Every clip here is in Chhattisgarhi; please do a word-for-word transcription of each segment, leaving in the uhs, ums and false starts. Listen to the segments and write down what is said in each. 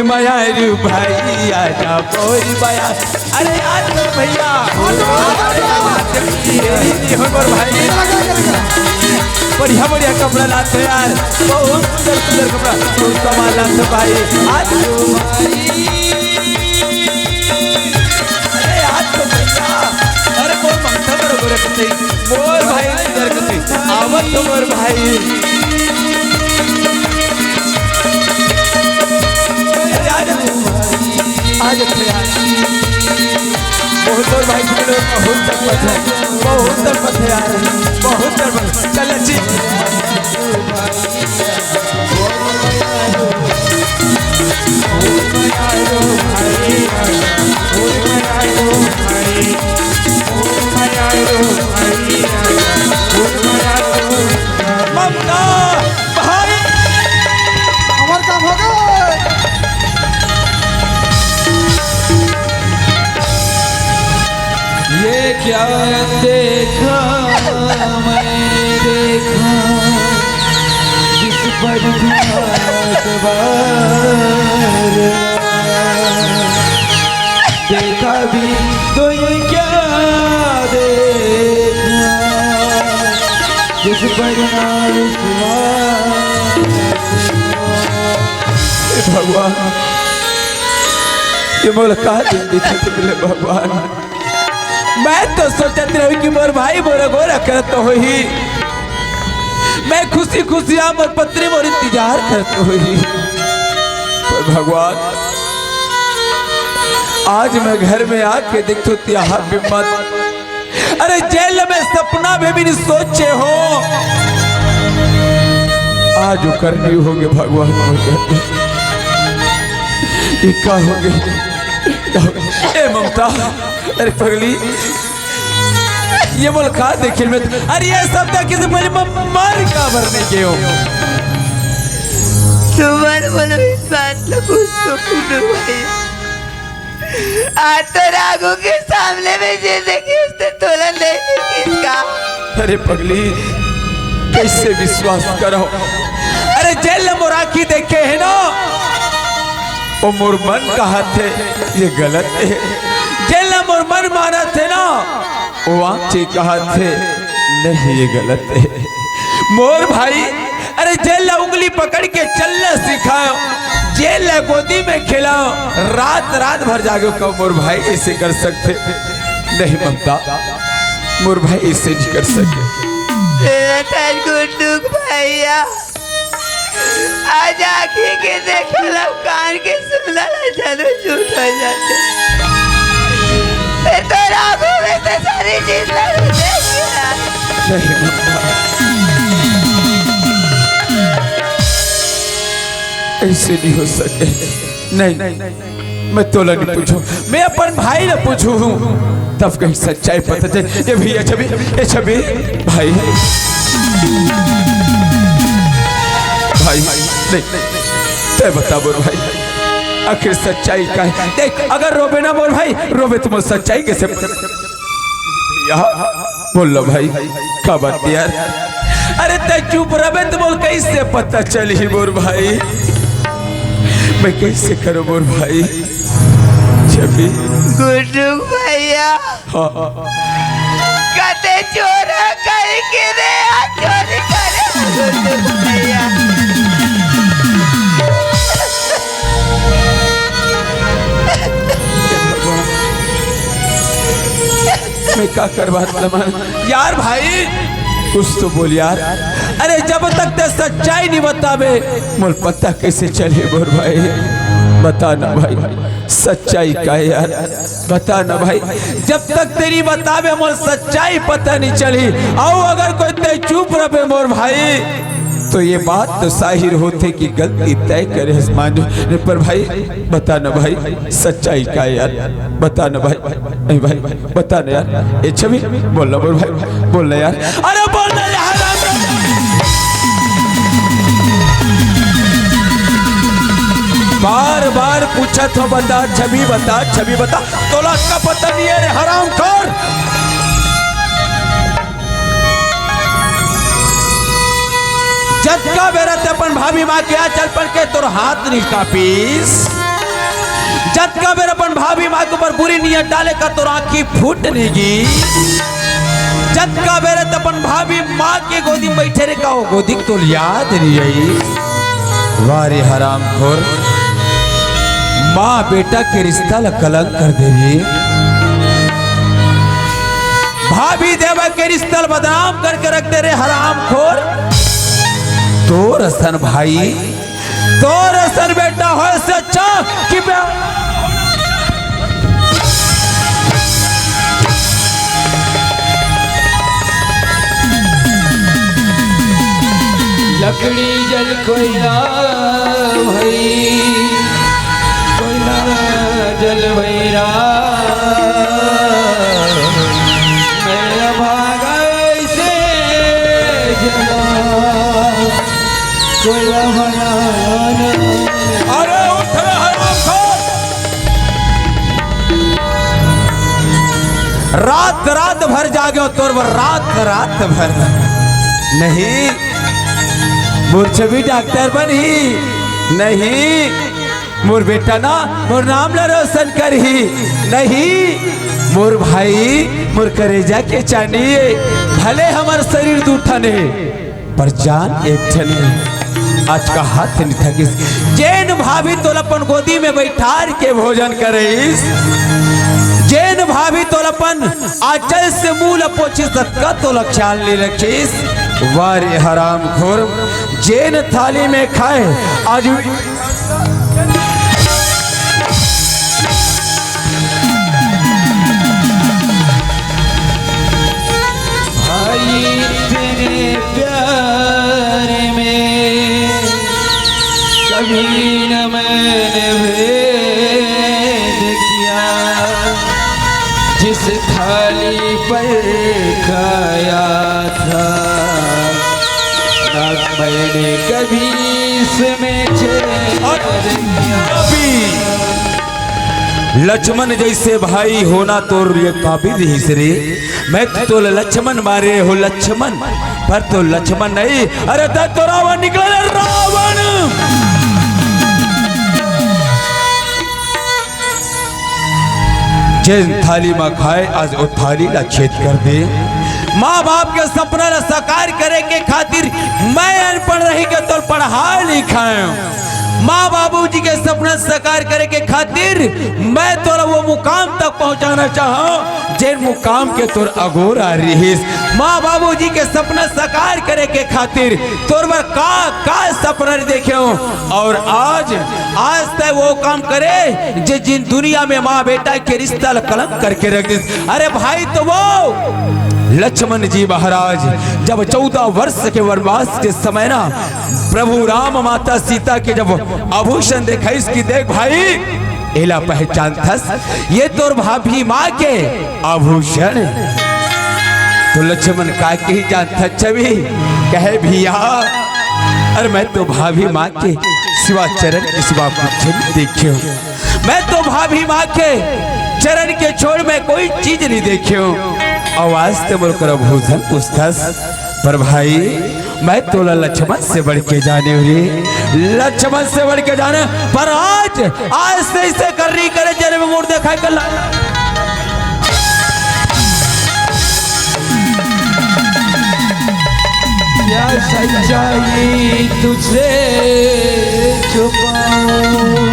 बयारू भाई आजा मोर बया। अरे यार तो भैया, ये हो मोर भाई। बढ़िया बढ़िया कपड़ा लाते यार, बहुत सुंदर सुंदर कपड़ा, बहुत कमाल लाते भाई। आज तो भाई, अरे यार तो भैया, अरे कोई मंगता बरोबर रखते, मोर भाई इधर कते, आवत तो मोर भाई। अरे आ जा, आ जा यार। बहुत मोर भाई, तुम लोग बहुत तड़पत है, बहुत तड़पत है यार, बहुत तड़पत। चल अच्छी। ममता भाई, हमार काम हो गए। ये क्या देखा मैं देखा, जिस पर था एतबार, देखा भी तो ये क्या देखा, जिस पर ना विश्वास। हे भगवान, ये मोला का दिन दिखत हे भगवान। मैं तो सोचत रहूं कि मोर भाई मोर अगोरा करत होही, मैं खुशी खुशी आ मोर पत्नी मोर इंतजार करत होही। पर भगवान, आज मैं घर में आके देखथों तिहार बिम्मत, अरे जेल में सपना में भी नहीं सोचे हो, आज वो करनी होगे भगवान। ये का होगे? ए ममता, अरे पगली, ये मोला का देखे में, अरे ये सब देखे से पहले मैं मर काबर नहीं गयो। तुम्हारे बोलो इस बात ला कुछ तो सुनो भाई। आज तो राघव के सामने में जे देखी उसने तोला नहीं देखी इसका। अरे पगली, कैसे विश्वास करो? अरे जेल मोर आँखी देखे हे ना, वो मोर मन कहत हे ये गलत हे। जेल मोर मन मानत हे ना, वो आँखी कहत हे नहीं ये गलत हे। मोर भाई, अरे जेल ला उंगली पकड़ के चलना सिखाओ, जेल ला गोदी में खेलाओ, रात रात भर जागे कहो मोर भाई ऐसे कर सकते? नहीं ममता, मोर भाई ऐसे नहीं कर सके। तेरा तार गुड्डू भैया, आज आँखी के देखल, कान के सुनल, चलो झूठ हो जाते। ये तो राघव में से सारी चीज मैं देख लिया। नहीं ममता, ऐसे नहीं हो सके। नहीं, मैं तोला नहीं पूछूं, मैं अपन भाई ला पूछूं, तब कहीं सच्चाई पता चले। ये भैया छवि, ये छवि, भाई, भाई, नहीं, तय बता मोर भाई, आखिर सच्चाई का है? देख, अगर रोबे ना मोर भाई, रोबे तो मोर सच्चाई कैसे पता? भैया, बोल लो भाई, का बात यार? अरे तय चुप रहे तो बोल, कैसे पता चली मोर भाई? मैं कैसे करूं मोर भाई? जब भी गुड्डू भैया, हाँ। कते चोर कहीं के रे, आ चोरी करे गुड्डू भैया। मैं का करवात लमन? यार भाई, कुछ तो बोल यार। अरे जब तक ते सच्चाई नहीं बताबे, मोल पता कैसे चले मोर भाई? बता ना भाई, सच्चाई का है यार? बता ना भाई, जब तक ते नहीं बताबे मोल सच्चाई पता नहीं चली। अउ अगर कोई ते चुप रहे मोर भाई, तो ये बात तो जाहिर होथे कि गलती तय करे हस मान जो। नहीं पर भाई, बता ना भाई, सच्चाई का है यार? बता ना भाई, नहीं भाई, बता ना यार। ए छवि, बोल ना मोर भाई, बोल ना यार। अरे बोल ना यार, बार बार पूछत हो, बता छवि, बता छवि, बता। तोला का पता नहीं है रे हरामखोर? जतका बेरा ते अपन भाभी माँ के आ चल पड़ के तोर हाथ नहीं कापिस, जतका बेर अपन भाभी माँ के ऊपर बुरी नियत डाले का तोर आँखी फूट नहीं गी। जतका बेर त अपन भाभी माँ के गोदी में बैठे रहे का वो गोदी के तोल याद नहीं आई। वाह रे हरामखोर, माँ बेटा के रिश्ता ला कलंक कर दे रे। भाभी देवा के रिश्ता ला बदनाम करके रख दे रे हरामखोर। तोर असन भाई, तोर असन बेटा होय से अच्छा कि बे- लकड़ी जल कोयला भई, कोयला जल भई राम। मैं अभागा ऐसे जला, कोयला भगवान। अरे उठ रे हरामखोर। रात रात भर जागे हो तोर बर, रात रात भर। नहीं, मोर छवि डॉक्टर बनही। नहीं, मोर बेटा ना मोर नाम ला रोशन करही। नहीं, मोर भाई मोर करेजा के चानी ए। भले हमर शरीर दू ठन हे, पर जान एक ठन हे। आज का हाथ नहीं थकिस। जेन भाभी तोला अपन गोदी में बैठार के भोजन करइस, जेन भाभी तोला अपन आंचल से मुंह ला पोछिस, ततका तोला ख्याल नहीं रखिस। वाह रे हरामखोर, जेन थाली में खाए आज भाई तेरे प्यार में कभी न मैंने भेद किया। जिस थाली पर खाया था ना मैंने कभी इसमें छेद किया। लक्ष्मण जैसे भाई होना तोर ये काबिल रहिस रे। मैं तो तोला लक्ष्मण मारे हो लक्ष्मण, पर तो लक्ष्मण नहीं। अरे तैं तो रावण निकला रे रावण। जेन थाली में खाए आज वो थाली ला छेद कर दे। माँ बाप के सपना ला साकार करे के खातिर मैं अनपढ़ रही के तोर पढ़ाए लिखाए। माँ बाबूजी के सपना साकार करे के खातिर मैं तोला वो मुकाम तक पहुँचाना चाहूँ, जेन मुकाम के तोर अगोरा रहिस। माँ बाबूजी के सपना साकार करे के खातिर तोर बर का, का सपना देखे हूँ। और आज, आज तैं वो काम करे जे जिन दुनिया में माँ बेटा के रिश्ता ला कलंक करके रख दिस। अरे भाई तो वो लक्ष्मण जी महाराज जब चौदह वर्ष के वनवास के समय ना प्रभु राम माता सीता के जब आभूषण देखाइस कि देख भाई, एला पहचानथस, ये तोर भाभी माँ के आभूषण। तो लक्ष्मण का कही जानथस छवि, कहे भैया, अरे मैं तो भाभी माँ के सिवा चरण के सिवा कुछ नहीं देखे हूँ। मैं तो भाभी माँ के चरण के छोड़ मैं कोई चीज नहीं देखे हूँ। आवाज ते मोर कर भूषण पूछथस, पर भाई मैं तोला लक्ष्मण से बढ़ के जाने हूँ रे, लक्ष्मण से बढ़ के जाने। पर आज, आज से इसे करनी करे जन्म मोर देखा कर ला। क्या सच्चाई तुझसे छुपाऊं,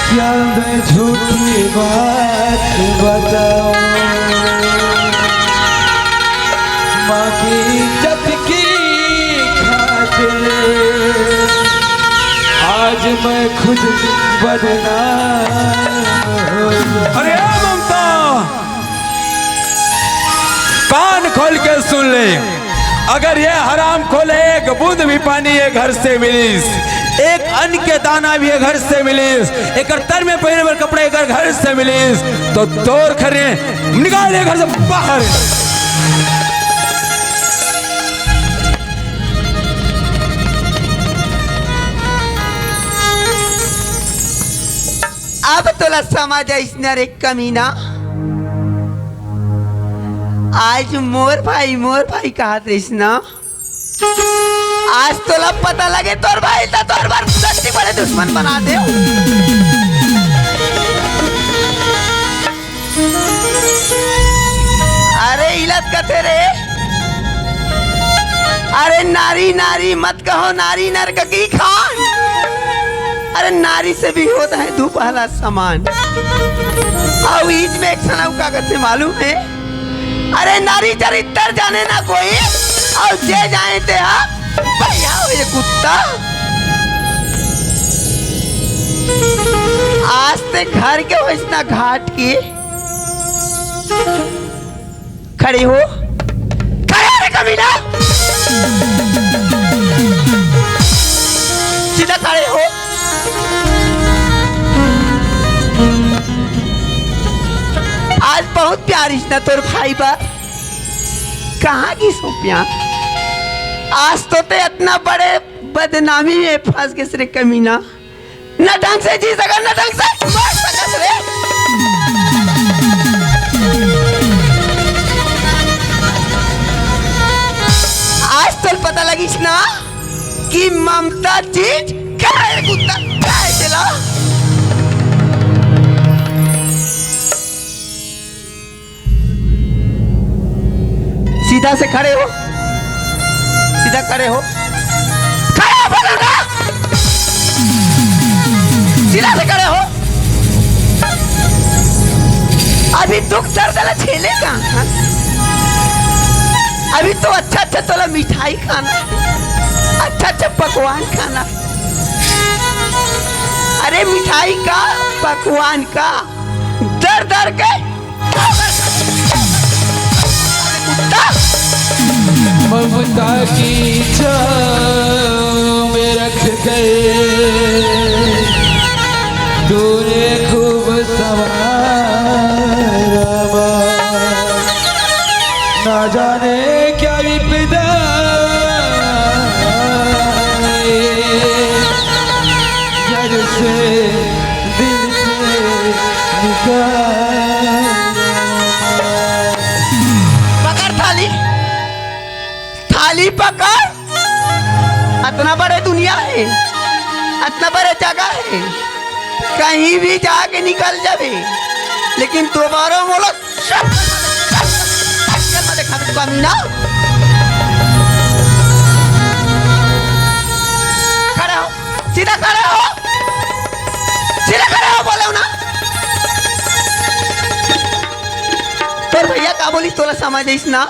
क्या मैं झूठी बात बताऊं। माँ की इज्जत की खातिर आज मैं खुद बदनाम हो गया। अरे ममता, कान खोल के सुन ले, अगर ये हरामखोर एक बूंद भी पानी ये घर से मिलिस, एक अन्न के दाना भी ये घर से मिलिस, एक तर में पहने बर कपड़ा अगर घर से मिलिस, तो तोर खरे निकाल ये घर से बाहर। अब तोला समझ आइस न रे कमीना, आज मोर भाई, मोर भाई कहत रहिस ना। आज तोला पता लगे तोर भाई त तोर बर सच्ची बड़े दुश्मन बना दे। अरे इलत कथे रे। अरे नारी नारी मत कहो, नारी नरक की खान। अरे नारी से भी होता है दू पहला समान। अउ ईज में एक ठन अउ का कथे मालूम है? अरे नारी चरित्र जाने ना कोई, अउ जे जाने ते हा भैया हो ये कुत्ता। आज ते घर के हो इतना घाट की। खड़ी हो, खड़े हो रे कमीना, सीधा खड़े हो। आज बहुत प्यार इसना तोर भाई बा, कहाँ गिस हो प्यार? आज तो ते इतना बड़े बदनामी में फंस गिस रे कमीना। न ढंग से जी सकस, न ढंग से मर सकस रे। आज तोला पता लगिस ना कि ममता चीज का है, कुत्ता का है तेला। सीधा से खड़े हो, सीधा खड़े हो, खड़े हो बोला ना, सीधा से खड़े हो। अभी दुख दर्द ला झेले का? अभी तो अच्छा अच्छा तोला मिठाई खाना, अच्छा अच्छा पकवान खाना। अरे मिठाई का, पकवान का, दर दर के कुत्ता। ममता की छाँव में रख कर तूने खूब संवारा। ना जाने क्या विपदा आए, घर से, दिल से निकाल। पकड़ थाली, थाली पकड़। अतना बड़े दुनिया हे, अतना बड़े जगह हे, कहीं भी जाके निकल जाबे, लेकिन दोबारा मोला शक्ल ना देखाबे, कमीना। खड़ा हो, सीधा खड़ा हो, सीधा खड़ा हो, बोलो ना। तोर भैया का बोलिस तोला समझ आइस ना?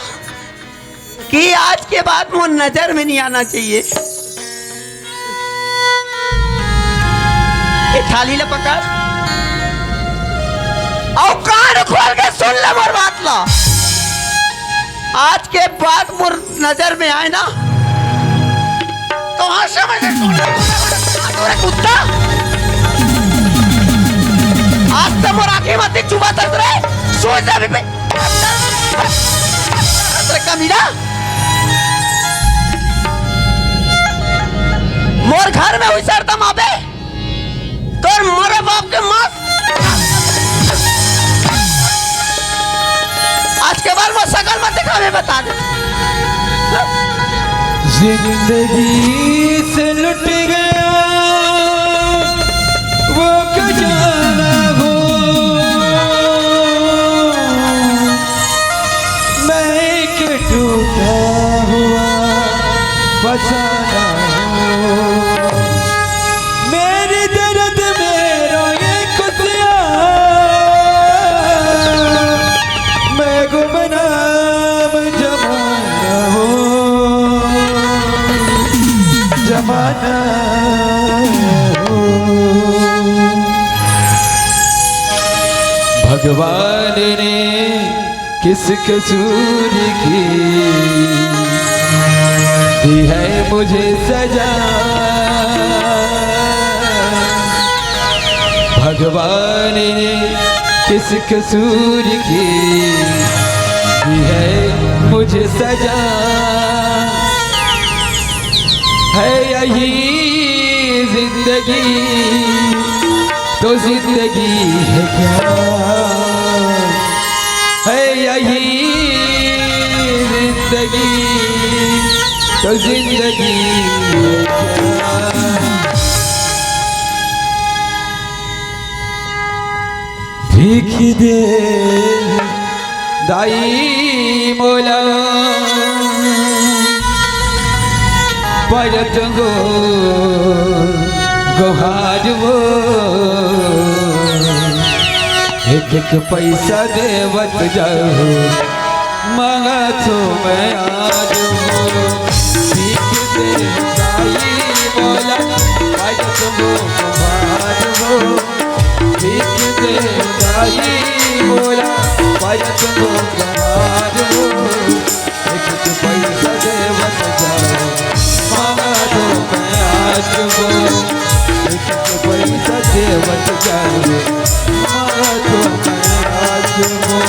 कि आज के बाद मोर नजर में नहीं आना चाहिए। ए थाली ला पकड़, अउ कान खोल के सुन ले मोर बात ला। आज के बाद मोर नजर में आए ना, तो हाँ समझ ले, तोरे कुत्ता। आज तो मोर आँखें मत चुबा तक रे, सोच ले अभी। अरे कमीना, मोर घर में हुई सरता माबे, तोर मोरे बाप के मास। आज के बाद मोर सकल मत दिखावे, बता दे। जिंदगी से लुट गया वो खजाना हो, मैं एक टूटा हुआ फसाना हूँ। मेरे दर्द में रोए खुशियाँ, मैं गुमनाम जमाना हूँ, जमाना हूँ। भगवान ने किस कसूर की दी है मुझे सजा? भगवान ने किस कसूर की दी है मुझे सजा? है यही जिंदगी तो जिंदगी है क्या? है यही जिंदगी तो जिंदगी भीख दे दाई मोला, परत हो गोहार हो। एक एक पैसा देवत जाहू, मांगत हो मैं आज हो। भीख दे दाई मोला, परत हो गोहार हो। भीख दे दाई मोला, परत हो गोहार हो। एक एक पैसा देवत जाहू, मांगत हो मैं आज हो। एक एक पैसा देवत जाहू, मांगत हो मैं आज हो।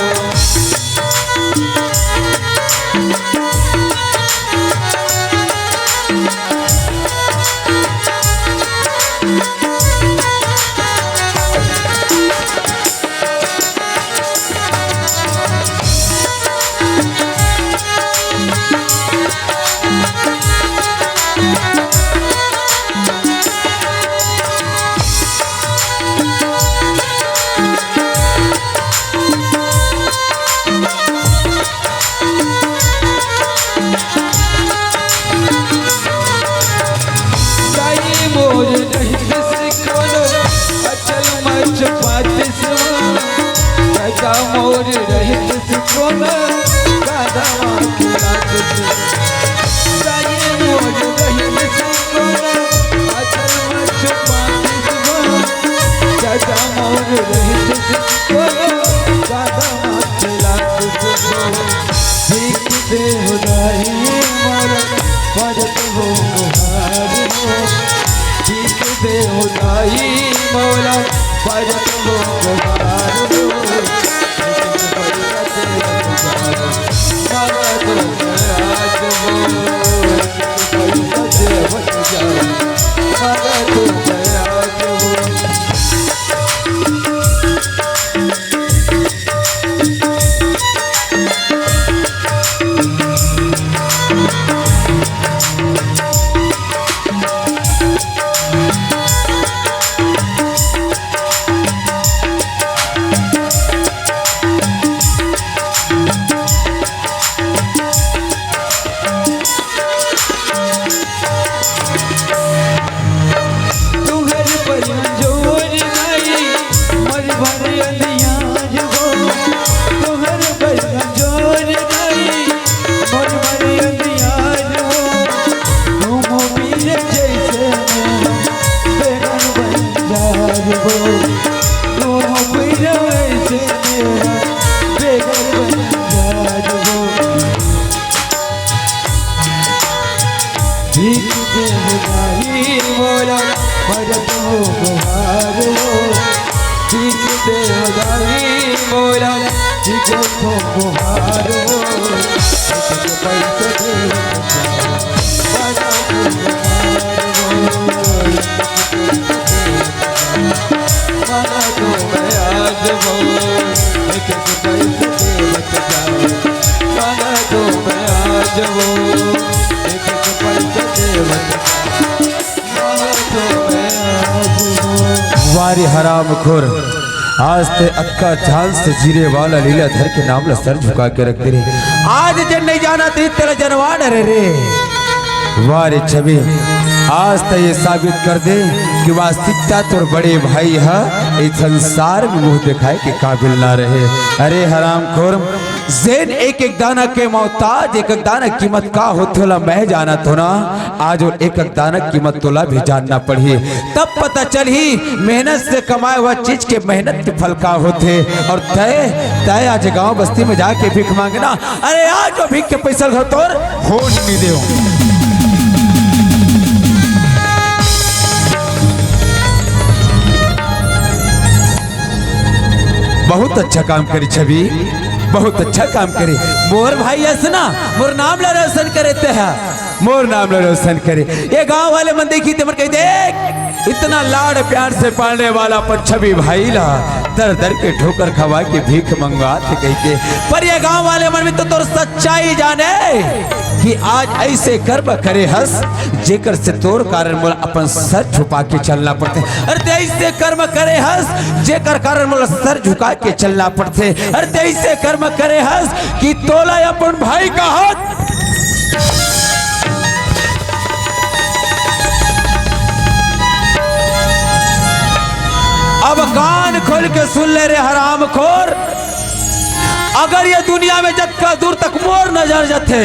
दाई मोर रहितिस कोनो अचल मच पातिस वा, दादा मोर रहितिस कोनो दादा वा खिलातिस। दाई मोर रहितिस कोनो अचल मच पातिस वा, दादा मोर रहितिस कोनो दादा वा खिलातिस। भीख दे हो दाई मोला, परत हो गोहार हो। भीख दे हो दाई मोला, परत हो गोहार हो। मांगत हो मैं आज हो, पैसा देवत जाहू, मांगत हो मैं आज हो। तुहर बल जोर दाई, मोर भर अंधियार हो। तुहर बल जोर दाई, मोर भर अंधियार हो। घूमो पीर जैसे मैं बेघर बंजार हो। घूमो पीर जैसे मैं बेघर बंजार हो। भीख दे हो दाई मोला, परत हो गोहार हो। भीख दे हो दाई मोला, परत हो गोहार हो। एक एक पैसा दे हो दाई, परत हो गोहार हो। मांगत हो मैं आज हो, एक एक पैसा देवत जाहू। मांगत हो मैं आज हो, एक एक पैसा देवत जाहू। मांगत हो मैं आज हो। वाह रे हरामखोर, आज ते अतका जान से जीरे वाला लीलाधर के नाम ला सर झुका के रख दे रे। आज जेन नहीं जानत हे तेला जनवा डरे रे। वाह रे छवि, आज त ये साबित कर दे कि वास्तविकता तोर बड़े भाई ह ए संसार में मुंह दिखाए के काबिल ना रहे। अरे हरामखोर, जेन एक एक दाना के मोहताज, एक एक दाना कीमत का होथे ओला मैं जानत हो ना, आज वो एक एक दाना कीमत तोला भी जानना पड़ही। तब पता चलही मेहनत से कमाए हुआ चीज के मेहनत के फल का होथे। और तय, तय आज गांव बस्ती में जाके भीख मांगना, अरे आज वो भीख के पैसा घर तोर होश नहीं देव। बहुत अच्छा काम करे छवि, बहुत अच्छा काम करे। मोर भाई अस ना, मोर नाम ला रोशन करे ते हा, मोर नाम ला रोशन करे। ये गांव वाले मन देखी ते मन कही, देख, इतना लाड़ प्यार से पालने वाला अपन छवि भाई ला दर दर के ठोकर खवा के भीख मंगवा थे कही के। पर ये गांव वाले मन में तो तोर सच्चाई जाने, कि आज ऐसे कर्म करे हस, जेकर से तोर कारण मोला अपन सर झुका के चलना पड़थे। अरे ते ऐसे कर्म करे हस, जेकर कारण मोला सर झुका के चलना पड़थे। अरे ते ऐसे कर्म करे हस कि तोला अपन भाई का हाथ अब कान खोल के सुन ले रे हरामखोर, अगर ये दुनिया में जतका दूर तक मोर नजर जथे,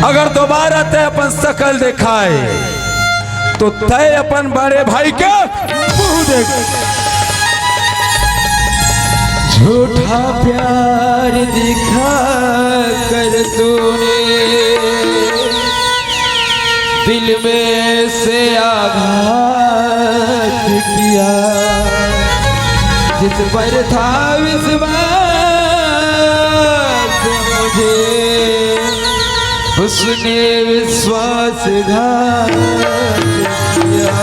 अगर दोबारा तय अपन शकल देखाए, तो तय अपन बड़े भाई के मुंह देख। झूठा प्यार दिखा कर तूने दिल में से आघात किया, जिस पर था विश्वास मुझे, उसने विश्वासघात किया।